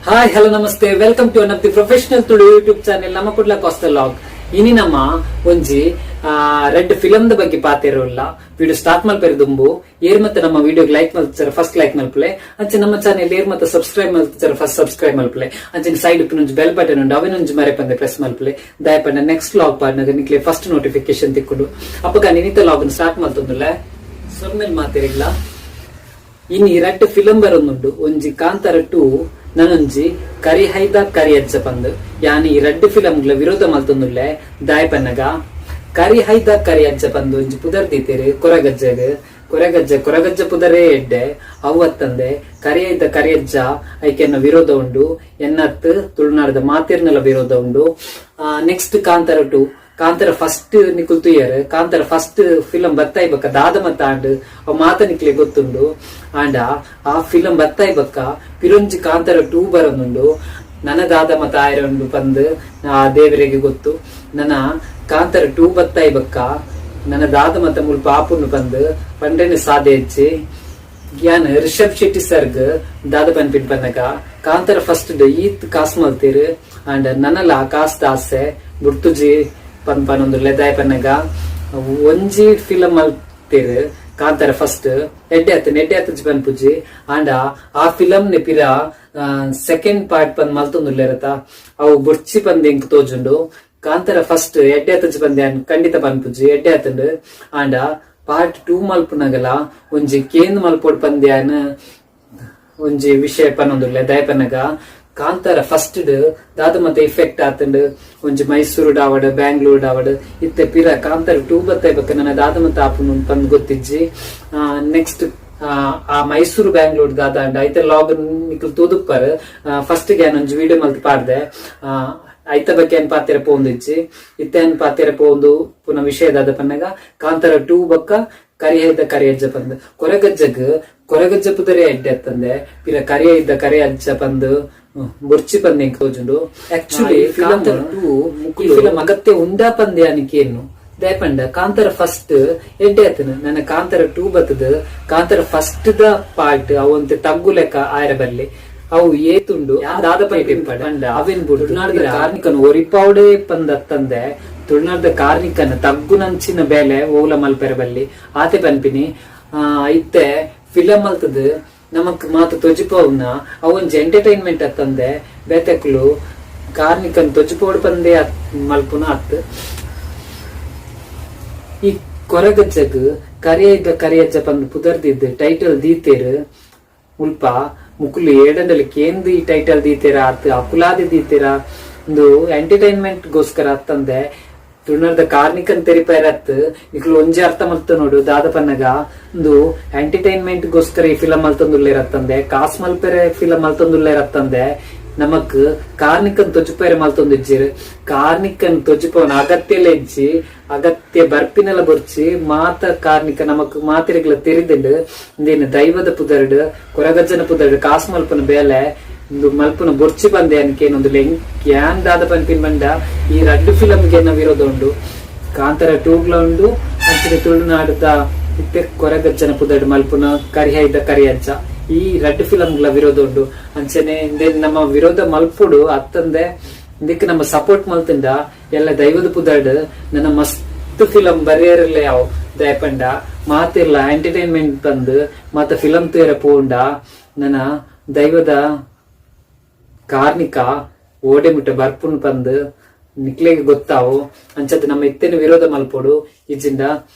Hi, hello, namaste, welcome to one of the professional Tulu YouTube channel ನಮ್ಮ Kudla coastal log. ಇನಿ ನಮ್ಮ ಒಂಜಿ red film the ಬಗ್ಗೆ ಪಾತೆರುಲ್ಲ. Video start ಮಲ್ಪೆರೆ ದುಂಬು ಏರ್ ಮತ್ತೆ ನಮ್ಮ ವಿಡಿಯೋ ಲೈಕ್ ಮಲ್ತಾರೆ ಫಸ್ಟ್ ಲೈಕ್ ಮಲ್ಪಲೆ. ಅಂಚೆ ನಮ್ಮ ಚಾನೆಲ್ ಏರ್ ಮತ್ತೆ ಸಬ್ಸ್ಕ್ರೈಬ್ ಮಲ್ತಾರೆ ಫಸ್ಟ್ ಸಬ್ಸ್ಕ್ರೈಬ್ ಮಲ್ಪಲೆ. ಅಂಚೆ ಸೈಡ್ ಒಂಜಿ ಬೆಲ್ ಬಟನ್ ಉಂಡು, ಅವೆನೊಂಜಿ ಮರೆಪಂದೆ ಪ್ರೆಸ್ ಮಲ್ಪಲೆ. ದಯಪಂಡ ನೆಕ್ಸ್ಟ್ ಲಾಗ್ ಪಾಡ್ನಾಗ ನಿಕ್ಲೆ ಫಸ್ಟ್ ನೋಟಿಫಿಕೇಶನ್ ತಿಕ್ಕುಂಡು. ಅಪ್ಪಗ ನಿನಿತ ಲಾಗ್ ಸ್ಟಾರ್ಟ್ ಮಲ್ತೊಂದುಲ್ಲ. ಸೊಲ್ಮೆಲ್ ಮಾತೆರಿಗ್ಲಾ. ಇನಿ ರಡ್ಡ್ ಫಿಲಂ ಬರೊಂದುಂಡು, ಒಂಜಿ ಕಾಂತಾರ 2, ನನೊಂಜಿ ಕರಿಹೈದ ಕರಿಯಜ್ಜ ಪಂದ್. ಯಾನಿ ಈ ರಡ್ಡ್ ಫಿಲಂಗ್ಲ ವಿರೋಧ ಮಲ್ತೊಂದುಲ್ಲೆ. ದಾಯಪನ್ನಗ ಕರಿಹೈದ ಕರಿಯಜ್ಜ ಪಂದ್ ಒಂಜಿ ಪುದರ್ ದೀತೆರ್ ಕೊರಗಜ್ಜಗ್. ಕೊರಗಜ್ಜ ಕೊರಗಜ್ಜ ಪುದರೇ ಎಡ್ಡೆ ಅವ್ವತ್ತಂದೆ ಕರಿಹೈದ ಕರಿಯಜ್ಜ ಐಕೆನ್ನ ವಿರೋಧ ಉಂಡು. ಎನ್ನತ್ ತುಳುನಾಡದ ಮಾತೆರ್ನೆಲ ವಿರೋಧ ಉಂಡು. ನೆಕ್ಸ್ಟ್ ಕಾಂತಾರ 2. ಕಾಂತಾರ ಫಸ್ಟ್ ನಿಕುಲ್ ತುಯರ್. ಕಾಂತಾರ ಫಸ್ಟ್ ಫಿಲಂ ಬತ್ತಾಯಿ ಬಕ್ಕ ದಾದ ಮತ್ತ ಆಂಡ್ ಅವ್ ಮಾತ ನಿಕ್ಲೆ ಗೊತ್ತುಂಡು. ಆಂಡ ಆ ಫಿಲಂ ಬತ್ತಾಯಿ ಬಕ್ಕ ಪಿರೊಂಜಿ ಕಾಂತಾರ 2 ಬರೊಂದುಂಡು. ನನ ದಾದ ಮತ ಆಯರ ಉಂಡು ಪಂದ್ ಆ ದೇವರಿಗೆ ಗೊತ್ತು. ನನ ಕಾಂತಾರ 2 ಬತ್ತಾಯಿ ಬಕ್ಕ ನನ್ನ ದಾದ ಮತ ಮುಲ್ಪ ಆಪುಂಡು ಪಂದ್ ಪಂಡ್ರೆನೆ ಸಾದೆ ಹೆಚ್ಚಿ. ಯಾನ್ ರಿಷಬ್ ಶೆಟ್ಟಿ ಸರ್ಗ್ ದಾದ ಪನ್ಪಿನ್ ಪನ್ನಗ, ಕಾಂತಾರ ಫಸ್ಟ್ ಈತ್ ಕಾಸ್ ಮಲ್ತೀರ್ ಅಂಡ್ ನನಲ ಕಾಸ್ದ ಆಸೆ ಬುಡ್ತುಜಿ ಪನ್ ಪನೊಂದುಲ್ಲೆ. ದಾಯ ಪನ್ನಗ ಒಂಜಿ ಫಿಲಂ ಮಲ್ತೀರ್ ಕಾಂತಾರ ಫಸ್ಟ್ ಎಡ್ಡೆ ಆತು, ಎಡ್ಡೆ ಆತುಜಿ ಪನ್ಪುಜಿ. ಆಂಡ ಆ ಫಿಲಂ ನೆ ಪಿರ ಸೆಕೆಂಡ್ ಪಾರ್ಟ್ ಪಂದ್ ಮಲ್ತೊಂದುಲ್ಲೆರತ, ಅವು ಬುಡ್ಚಿ ಪಂದ್ ಎಂಕ್ ತೋಜುಂಡು. ಕಾಂತಾರ ಫಸ್ಟ್ ಎಡ್ಡೆ ಆತುಜಿ ಪಂದ್ ಯಾನ್ ಖಂಡಿತ ಪನ್ಪುಜಿ, ಎಡ್ಡೆ ಆತುಂಡು. ಆಂಡ ಪಾರ್ಟ್ 2 ಮಲ್ಪುನಗಲ ಒಂಜಿ ಕೇಂದ್ ಮಲ್ಪೊಡ್ ಪಂದ್ಯಾನ್ ಒಂಜಿ ವಿಷಯ ಪನ್ನೊಂದುಲ್ಲೆ. ದಯಪನ್ನಗ ಕಾಂತಾರ ಫಸ್ಟ್ ದಾದ ಮತ್ತೆ ಇಫೆಕ್ಟ್ ಆತಂಡ್ ಒಂಜಿ ಮೈಸೂರು ಡಾವಡ್, ಬ್ಯಾಂಗ್ಳೂರ್ ಡಾವಡ್. ಇತ್ತೆ ಪಿರ ಕಾಂತಾರ 2 ಬತ್ತ ಬಕ್ಕ ನನ್ನ ದಾದ ಮತ್ತೆ ಆಪುನು ಪಂದ್ ಗೊತ್ತಿಜ್ಜಿ. ನೆಕ್ಸ್ಟ್ ಆ ಮೈಸೂರು ಬ್ಯಾಂಗ್ಳೂರ್ ದಾದ ಅಂಡ ಐತ ಲಾಗ್ ನಿಕುಲ್ ತೂದುಪ್ಪರ್. ಫಸ್ಟ್ ಗೆ ಒಂಜಿ ವಿಡಿಯೋ ಮಲ್ತ್ ಪಾಡ್ದೆ. ಐತ ಬಗ್ಗೆ ಏನ್ ಪಾತೆರ ಪೋಂದಿಜ್ಜಿ. ಇತ್ತೆ ಏನ್ ಪಾತೆರ ಪೋಂದು ಪುನಃ ವಿಷಯ ದಾದ ಪನ್ನಗ ಕಾಂತಾರ 2 ಬಕ್ಕ ಕರಿಹೈದ ಕರಿಯಜ್ಜ ಪಂದ್. ಕೊರಗಜ್ಜಗ್ ಕೊರಗಜ್ಜ ಪುದರೇ ಎಡ್ಡೆ ಅತ್ತಂದೆ ಪಿರ ಕರಿಯ ಇದ್ದ ಕರಿಯಜ್ಜ ಪಂದ್ ಬೊರ್ಚಿ ಪಂದ್ ಎಂಕ್ ತೋಜುಂಡು. ಆಕ್ಚುಲಿ ಕಾಂತಾರ 2 ಫಿಲಂ ಅಗತ್ಯ ಉಂಡಾ ಪಂದ್ ಯಾನಿಕೇನು. ದಯಪಂಡ ಕಾಂತಾರ ಫಸ್ಟ್ ಎಡ್ಡೆ ಆತನ. ನನ್ನ ಕಾಂತಾರ 2 ಬತ್ತದ ಕಾಂತಾರ first the part ಅವಂತೆ ತಗ್ಗು ಲೆಕ್ಕ ಆಯರ ಬಲ್ಲಿ. ಅವು ಏತುಂಡು ದಾದ ಪಂಡ ಅವೆನ್ ಬುಡು ತುಳುನಾಡದ ಕಾರ್ನಿಕನ್ ಒರಿಪಾವಡೆ ಪಂದತ್ತಂದೆ ತುಳುನಾಡದ ಕಾರ್ನಿಕನ್ ತಗ್ಗುನಂಚಿನ ಬೇಲೆ ಓಲ ಮಲ್ಪೆರ ಬಲ್ಲಿ ಆತೆ ಪನ್ಪಿನಿ. ಇತ್ತೆ ಫಿಲಂ ಮಲ್ತದ ನಮಕ್ ಮಾತ ತೊಜಿಪವ್ನ ಅವೊಂಜಿ ಎಂಟರ್ಟೈನ್ಮೆಂಟ್ ಅತ್ತಂದೆ ಬೇತೆಕ್ಲು ಕಾರ್ನಿಕನ್ ತೊಜಿಪೋಡ್ ಪಂದೇ ಮಲ್ಪುನ ಅತ್. ಈ ಕೊರಗಜ್ಜಗ್ ಕರಿಯದ್ದ ಕರಿಯಜ್ಜ ಪಂದ್ ಪುದರ್ದಿದ್ದು ಟೈಟಲ್ ದೀತೇರ್. ಮುಲ್ಪ ಮುಕುಲು ಏಡಂಡಲಿ ಕೇಂದ್ ಈ ಟೈಟಲ್ ದೀತೇರ ಅತ್ ಅಕುಲಾದಿ ದೀತೇರ. ಒಂದು ಎಂಟರ್ಟೈನ್ಮೆಂಟ್ ಗೋಸ್ಕರ ಅತ್ತಂದೆ ತುಳುನಾಡ್ದ ಕಾರ್ನಿಕನ್ ತೆರಿಪೈರತ್. ನಿಕ್ಲು ಒಂಜಿ ಅರ್ಥ ಮಲ್ತ ನೋಡು. ದಾದ ಪನ್ನಗ ಒಂದು ಎಂಟರ್ಟೈನ್ಮೆಂಟ್ ಗೋಸ್ಕರ ಈ ಫಿಲಂ ಮಲ್ತೊಂದುಲ್ಲೇರತ್ತಂದೆ, ಕಾಸ್ ಮಲ್ಪೆರೆ ಫಿಲಂ ಮಲ್ತೊಂದುಲ್ಲೇರತ್ತಂದೆ ನಮಕ್ ಕಾರ್ನಿಕನ್ ತೊಜುಪೈರೆ ಮಲ್ತೊಂದಿಜ್ಜಿರ್. ಕಾರ್ನಿಕನ್ ತೊಜುಪವನ ಅಗತ್ಯ ಇಜ್ಜಿ, ಅಗತ್ಯ ಬರ್ಪಿನೆಲ್ಲ ಬೊರ್ಚಿ. ಮಾತ ಕಾರ್ನಿಕ ನಮಕ್ ಮಾತಿರಿಗ್ಲ ತೆರಿದಿಂಡು. ಇಂದೇನು ದೈವದ ಪುದರ್ಡ್ ಕೊರಗಜ್ಜನ ಪುದರ್ಡ್ ಕಾಸ್ ಮಲ್ಪನ ಬೇಲೆ ಇಂದು ಮಲ್ಪನ ಬೊರ್ಚಿ ಬಂದೆ ಅನ್ಕೇನೊಂದು ಯಾನ್ ದಾದ ಪನ್ಪಿನ್ ಬಂಡ ಈ ರಡ್ಡು ಫಿಲಂಗೆ ವಿರೋಧ ಉಂಡು. ಕಾಂತಾರ 2ಗ್ಲ ಉಂಡು, ಅಂಚನೆ ತುಳುನಾಡದ ಇತ್ತೆ ಕೊರಗಜ್ಜನ ಪುದರ್ಡ್ ಮಲ್ಪುನ ಕರಿಹೈದ ಕರಿಯಜ್ಜ, ಈ ರಡ್ಡು ಫಿಲಂಗ್ಲ ವಿರೋಧ ಉಂಡು. ಅಂಚನೆ ನಮ್ಮ ವಿರೋಧ ಮಲ್ಪುಡು ಅತ್ತಂದೆ ಇಂದಕ್ಕೆ ನಮ್ಮ ಸಪೋರ್ಟ್ ಮಲ್ತಿಂದ ಎಲ್ಲ ದೈವದ ಪುದರ್ಡ್ ನನ್ನ ಮಸ್ತ್ ಫಿಲಂ ಬರೆಯರಲ್ಲ ಯಾವ. ದಯಪಂಡ ಮಾತಿರ್ಲ ಎಂಟರ್ಟೈನ್ಮೆಂಟ್ ಬಂದು ಮಾತ ಫಿಲಂ ತೇರ ಪೋಂಡ ನನ್ನ ದೈವದ ಕಾರ್ನಿಕ ಓಡೆ ಮುಟ್ಟ ಬರ್ಪುನ್ ಪಂದ್ ನಿಕ್ಲೆಗ್ ಗೊತ್ತಾವು. ಅಂಚದ ನಮ್ಮ ಇತ್ತೇನು ವಿರೋಧ ಮಲ್ಪೋಡು. ಇಜ್ಜಿಂದ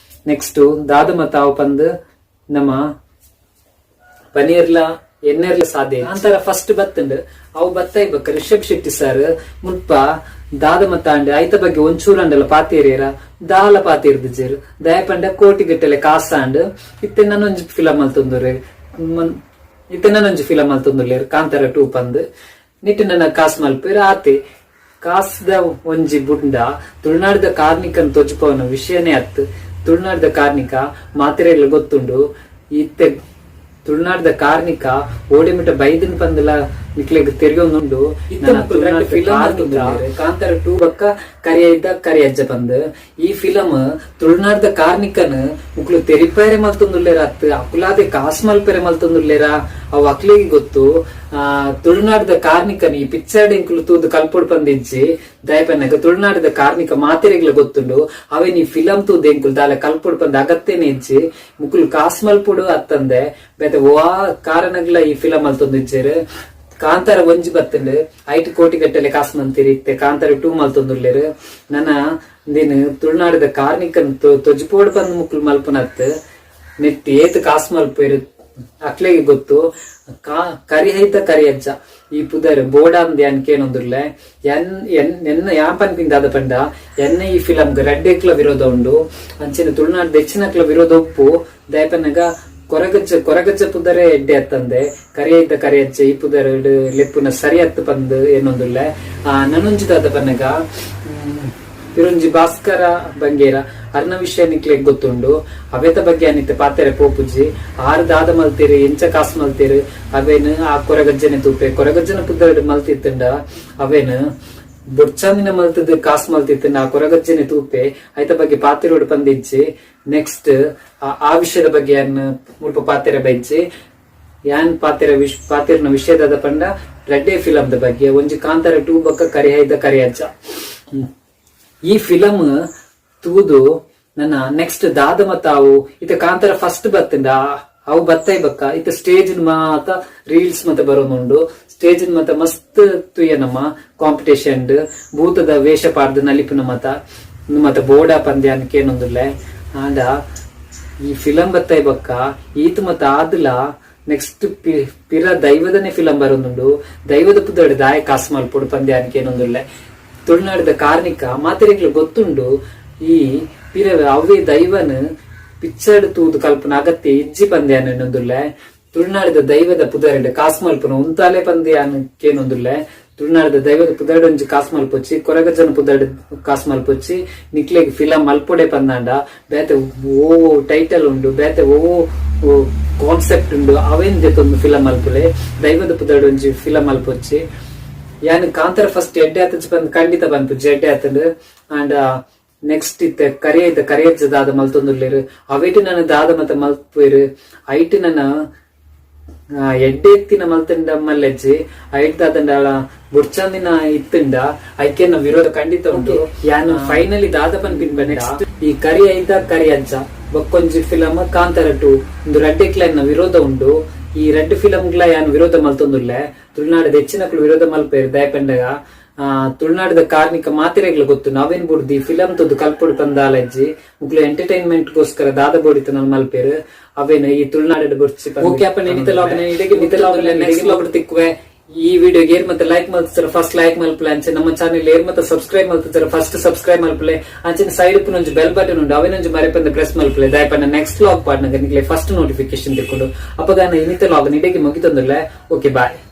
ನೆಕ್ಸ್ಟ್ ದಾದ ಮತಾವು ಪಂದ್ ನಮ್ಮ ಪನೀರ್ಲ ಎನ್ನೆರ್ಲ ಸಾಧ್ಯ. ಅಂತರ ಫಸ್ಟ್ ಬತ್ತಂಡ್ ಅವು ಬತ್ತಾಯಿ ಬಕ್ಕ ರಿಷಬ್ ಶೆಟ್ಟಿ ಸರ್ ಮುಲ್ಪ ದಾದ ಮತ್ತಾಂಡ ಐತ ಬಗ್ಗೆ ಒಂಚೂರು ಅಂಡಲ ಪಾತೇರಿಯರ ದಾಲ ಪಾತೇರ್ದಿಜೆರ್. ದಯಪಂಡ ಕೋಟಿ ಗಟ್ಟಲೆ ಕಾಸಾಂಡ್ ಇತ್ತೆ ನಾನೊಂಜಿ ಫಿಲಂ ಮಲ್ತೊಂದುರೆ, ಇತ್ತೆ ನಾನೊಂಜಿ ಫಿಲಂ ಮಲ್ತೊಂದುಲ್ಲೇರ್ ಕಾಂತಾರ 2 ಪಂದ್. ನಿಟ್ಟು ನನ್ನ ಕಾಸ್ ಮಲ್ಪೇರ್ ಆತೆ. ಕಾಸ್ದ ಒಂಜಿ ಬುಂಡ ತುಳುನಾಡದ ಕಾರ್ನಿಕನ್ ತೊಜುಪವನ ವಿಷಯನೇ ಅತ್. ತುಳುನಾಡದ ಕಾರ್ನಿಕ ಮಾತ್ರೆಗಳ ಗೊತ್ತುಂಡು. ಇತ್ತೆ ತುಳುನಾಡದ ಕಾರ್ನಿಕ ಓಡಿಮಿಟ ಬೈದಿನ ಪಂದಲ ನಿಕ್ಲೆಗ್ ತೆರಿಯೊಂದುಂಡು. ಕಾಂತಾರ 2 ಬಕ್ಕ ಕರಿಯೈದ ಕರಿಯಜ್ಜ ಪಂದ್. ಈ ಫಿಲಂ ತುಳುನಾಡ್ದ ಕಾರ್ನಿಕನ್ ಮುಕ್ಲು ತೆರಿಪಾಯರೆ ಮಲ್ತೊಂದುಲ್ಲೆರ ಅತ್ ಅಕುಲಾದೆ ಕಾಸ್ ಮಲ್ಪೆರೆ ಮಲ್ತೊಂದುಲ್ಲೆರ ಅವು ಅಕ್ಲೆಗ್ ಗೊತ್ತು. ತುಳುನಾಡ್ದ ಕಾರ್ನಿಕನ್ ಈ ಪಿಕ್ಚರ್ ಎಂಕುಲು ತೂದು ಕಲ್ಪೊಡು ಪಂದಿಜ್ಜಿ. ದಯಪನ್ನಗ ತುಳುನಾಡ್ದ ಕಾರ್ನಿಕ ಮಾತೆರೆಗ್ಲ ಗೊತ್ತುಂಡು. ಅವೇನ್ ಈ ಫಿಲಂ ತೂದು ಎಂಕುಲು ದಾಲ ಕಲ್ಪೊಡು ಪಂದ್ ಅಗತ್ಯನೇ ಇಜ್ಜಿ. ಮುಕುಲು ಕಾಸ್ ಮಲ್ಪೊಡು ಅತ್ತಂದೆ ಬೇತೆ ವಾ ಕಾರಣಗ್ಲ ಈ ಫಿಲಂ ಮಲ್ತೊಂದಿಜ್ಜೆರ್. ಕಾಂತಾರ ಒಂಜಿ ಬತ್ತುಂಡು ಐಟ್ ಕೋಟಿ ಗಟ್ಟಲೆ ಕಾಸ್ ಮಂತಿರಿ ಇತ್ತೆ ಕಾಂತಾರ 2 ಮಲ್ತೊಂದುಲ್ಲೆರ್. ನನ ದಿನ ತುಳುನಾಡದ ಕಾರ್ನಿಕನ್ ತೊಜ್ಪೋಡು ಪಂದ್ ಮುಕುಲು ಮಲ್ಪುನತ್ ನೆತ್ತಿ ಏತ್ ಕಾಸ್ ಮಲ್ಪೇರು ಅಕ್ಲೆಗೆ ಗೊತ್ತು. ಕರಿಹೈತ ಕರಿಯಜ್ಜ ಈ ಪುದರ್ ಬೋಡಾಂದ್ ಯಾನ್ ಕೇನೊಂದುರ್ಲೆ. ಎನ್ ಎನ್ ಎನ್ನ ಯಾನ್ ಪನ್ಪಿಂದಾದ ಪಂಡ ಎನ್ನ ಈ ಫಿಲಂ ರಡ್ಡೆಕ್ಲ ವಿರೋಧ ಉಂಡು. ಅಂಚನೆ ತುಳುನಾಡ್ ಹೆಚ್ಚಿನಕ್ಲ ವಿರೋಧ ಉಪ್ಪು. ದಯಪನ್ನಗ ಕೊರಗಜ್ಜ ಕೊರಗಜ್ಜ ಪುದರೇ ಎಡ್ಡೆ ಅತ್ತಂದೆ ಕರಿಯೈತ ಕರಿಯಜ್ಜ ಈ ಪುದರ್ ಲೆಪ್ಪುನ ಸರಿ ಅತ್ತು ಪಂದ್ ಏನೊಂದುಲ್ಲೆ. ನನೊಂಜಿ ದಾದ ಪನ್ನಗ ಇರೊಂಜಿ ಭಾಸ್ಕರ ಬಂಗೇರ ಅರ್ನ ವಿಷಯ ನಿಕ್ಲೆಗ್ ಗೊತ್ತುಂಡು. ಅವೆತ ಬಗ್ಗೆ ಅನಿತೆ ಪಾತೆರೆ ಪೋಪುಜಿ. ಆರ್ ದಾದ ಮಲ್ತೇರು ಎಂಚ ಕಾಸ್ ಮಲ್ತೇರು ಅವೇನು ಆ ಕೊರಗಜ್ಜನೆ ತೂಪೆ. ಕೊರಗಜ್ಜನ ಪುದರ್ಡ್ ಮಲ್ತಿತ್ತಂಡ ಅವೇನು ಬೊಡ್ಚಾಂದಿನ ಮಲ್ತದ ಕಾಸ್ ಮಲ್ತಿತ್ತಂಡ ಆ ಕೊರಗಜ್ಜನೆ ತೂಪೆ. ಐತ ಬಗ್ಗೆ ಪಾತೆರೋಡು ಪಂದಿಜ್ಜಿ. ನೆಕ್ಸ್ಟ್ ಆ ವಿಷಯದ ಬಗ್ಗೆ ಯಾನ್ ಮುಲ್ಪ ಪಾತೆರೆ ಬೈಜ್ಜಿ. ಯಾನ್ ಪಾತೆರ ಪಾತೆರ್ನ ವಿಷಯದಾದ ಪಂಡ ರಡ್ಡೆ ಫಿಲಂ ದ ಬಗ್ಗೆ. ಒಂಜಿ ಕಾಂತಾರ 2 ಬೊಕ್ಕ ಕರಿಹೈದ ಕರಿಯಜ್ಜ. ಈ ಫಿಲಂ ತೂದು ನನ್ನ ನೆಕ್ಸ್ಟ್ ದಾದ ಮತ್ತಾವು ಇತ ಕಾಂತಾರ ಫಸ್ಟ್ ಬತ್ತಂಡ ಅವು ಬತ್ತೈ ಬಕ್ಕ ಇತ ಸ್ಟೇಜ್ ಮಾತ ರೀಲ್ಸ್ ಮತ್ತ ಬರೋದುಂಡು. ಸ್ಟೇಜ್ ಮತ್ತ ಮಸ್ತ್ ತುಯ್ಯ ನಮ್ಮ ಕಾಂಪಿಟೇಷನ್ ಭೂತದ ವೇಷ ಪಾಡ್ದು ನಲಿಪುನ ಮತ ಮತ್ತ ಬೋಡ ಪಂದ್ಯ ಅನ್ಕೇನೊಂದುಲ್ಲೆ. ಆಂಡ ಈ ಫಿಲಂ ಬತ್ತೈ ಬಕ್ಕ ಈತ್ ಮತ್ತ ಆದ್ಲ ನೆಕ್ಸ್ಟ್ ಪಿರ ದೈವದನೆ ಫಿಲಂ ಬರೋದುಂಡು. ದೈವದ ಪುದರ್ಡ್ ದಾಯ ಕಾಸ್ ಮಲ್ಪೊಡು ಪಂದ್ಯ ಅನ್ಕೇನೊಂದುಲ್ಲೆ. ತುಳುನಾಡದ ಕಾರ್ನಿಕ ಮಾತೆರೆಗ್ಲ ಗೊತ್ತುಂಡು. ಈ ಪಿರ ಅವೇ ದೈವನ್ ಪಿಕ್ಚರ್ ತೂದು ಕಲ್ಪನ ಅಗತ್ಯ ಇಜ್ಜಿ ಪಂದ್ಯ ಅನ್ನೊಂದುಲ್ಲೆ. ತುಳುನಾಡದ ದೈವದ ಪುದರ್ಡ್ ಕಾಸ್ ಮಲ್ಪುನ ಉಂತಾಲೆ ಪಂದ್ಯ ಕೇನೊಂದುಲ್ಲೆ. ತುಳುನಾಡದ ದೈವದ ಪುದರ್ಡ್ ಒಂಜಿ ಕಾಸ್ ಮಲ್ಪೊಚ್ಚಿ, ಕೊರಗಜ್ಜನ ಪುದರ್ಡ್ ಕಾಸ್ ಮಲ್ಪೊಚ್ಚಿ. ನಿಕ್ಲೆಗ್ ಫಿಲಂ ಮಲ್ಪೊಡೆ ಪಂದಾಂಡ ಬೇತೆ ಓ ಟೈಟಲ್ ಉಂಡು, ಬೇತೆ ಓ ಕಾನ್ಸೆಪ್ಟ್ ಉಂಡು, ಅವೇನ್ ದೆತ್ತೊಂದು ಫಿಲಂ ಮಲ್ಪುಲೆ. ದೈವದ ಪುದರ್ಡ್ ಒಂಜಿ ಫಿಲಂ ಮಲ್ಪೊಚ್ಚಿ. ಯಾನ್ ಕಾಂತಾರ ಫಸ್ಟ್ ಎಡ್ಡೆ ಆತಂಚ ಬಂದ್ ಖಂಡಿತ ಬಂತು ಎಡ್ಡೆ ಆತಂಡ್. ಅಂಡ್ ನೆಕ್ಸ್ಟ್ ಇತ್ತೆ ಕರಿಯೈತ ಕರಿಯಜ್ಜ ದಾದ ಮಲ್ತೊಂದುಲ್ಲೆರ್. ಅವೇಟ್ ನನ್ನ ದಾದ ಮತ ಮಲ್ಪುವೆರ್. ಐಟ್ ನನ್ನ ಎಡ್ಡೆ ಎತ್ತಿನ ಮಲ್ತಂಡ ಮಲ್ಲೆಜ್ಜಿ. ಐಟ್ ದಾದಂಡ ಬುಡ್ಚಂದಿನ ಇತ್ತಂಡ ಐಕೆನ ವಿರೋಧ ಖಂಡಿತ ಉಂಟು. ಯಾನ್ ಫೈನಲಿ ದಾದ ಪನ್ಪಿನ್ ನೆಕ್ಸ್ಟ್ ಈ ಕರಿ ಐತ ಕರಿಯಜ್ಜ ಬೊಕ್ಕೊಂಜಿ ಫಿಲಂ ಕಾಂತಾರ 2 ಒಂದು ರಡ್ಡೆಕ್ಲೈನ್ ವಿರೋಧ ಉಂಡು. ಈ ರಡ್ಡ್ ಫಿಲಂಗ್ಲ ಯಾನ್ ವಿರೋಧ ಮಲ್ತೊಂದುಲ್ಲೆ. ತುಳುನಾಡದ ಹೆಚ್ಚಿನಕ್ಲು ವಿರೋಧ ಮಲ್ಪೇರು. ದಯಪಂಡಗ ತುಳುನಾಡದ ಕಾರ್ನಿಕ ಮಾತೆರೆಗ್ಲ ಗೊತ್ತು. ನಾವೇನ್ ಬುಡ್ದಿ ಫಿಲಂ ತೂದು ಕಲ್ಪೊಡು ಪಂದಾಲಜ್ಜಿ. ಮುಕ್ಲು ಎಂಟರ್ಟೈನ್ಮೆಂಟ್ ಗೋಸ್ಕರ ದಾದ ಬೋಡಿತ ನಲ್ ಮಲ್ಪೇರು. ಅವೇನು ಈ ತುಳುನಾಡ ಬುಡ್ಚಿ. ಓಕೆ ಅಪ್ಪ, ನಿತ ಲಾಗ್ ನೆಕ್ಸ್ಟ್ ಲಾಗ್ ತಿಕ್ಕುವೆ. ಈ ವಿಡಿಯೋಗೆ ಏರ್ ಮತ್ತೆ ಲೈಕ್ ಮಲ್ತಾರೆ ಫಸ್ಟ್ ಲೈಕ್ ಮಲ್ಪಲೆ. ಅಂಚೆ ನಮ್ಮ ಚಾನೆಲ್ ಏರ್ ಮತ್ತೆ ಸಬ್ಸ್ಕ್ರೈಬ್ ಮಲ್ತಾರೆ ಫಸ್ಟ್ ಸಬ್ಸ್ಕ್ರೈಬ್ ಮಲ್ಪಲೆ. ಅಂಚೆ ಸೈಡ್ ಒಂಜಿ ಬೆಲ್ ಬಟನ್ ಉಂಡು, ಅವೇನೊಂಜಿ ಮರೆಪಂದ ಪ್ರೆಸ್ ಮಲ್ಪಲೆ. ದಯಪಂಡ ನೆಕ್ಸ್ಟ್ ಲಾಗ್ ಪಾಡ್ನಗ ನಿಕ್ಲೆ ಫಸ್ಟ್ ನೋಟಿಫಿಕೇಶನ್ ತಿಕ್ಕೊಂಡು. ಅಪಗಾನ ಇನ್ನಿತ ಲಾಗ್ ನಿಡೆಗೆ ಮುಗಿತೊಂದುಲ್ಲೆ. Okay, bye.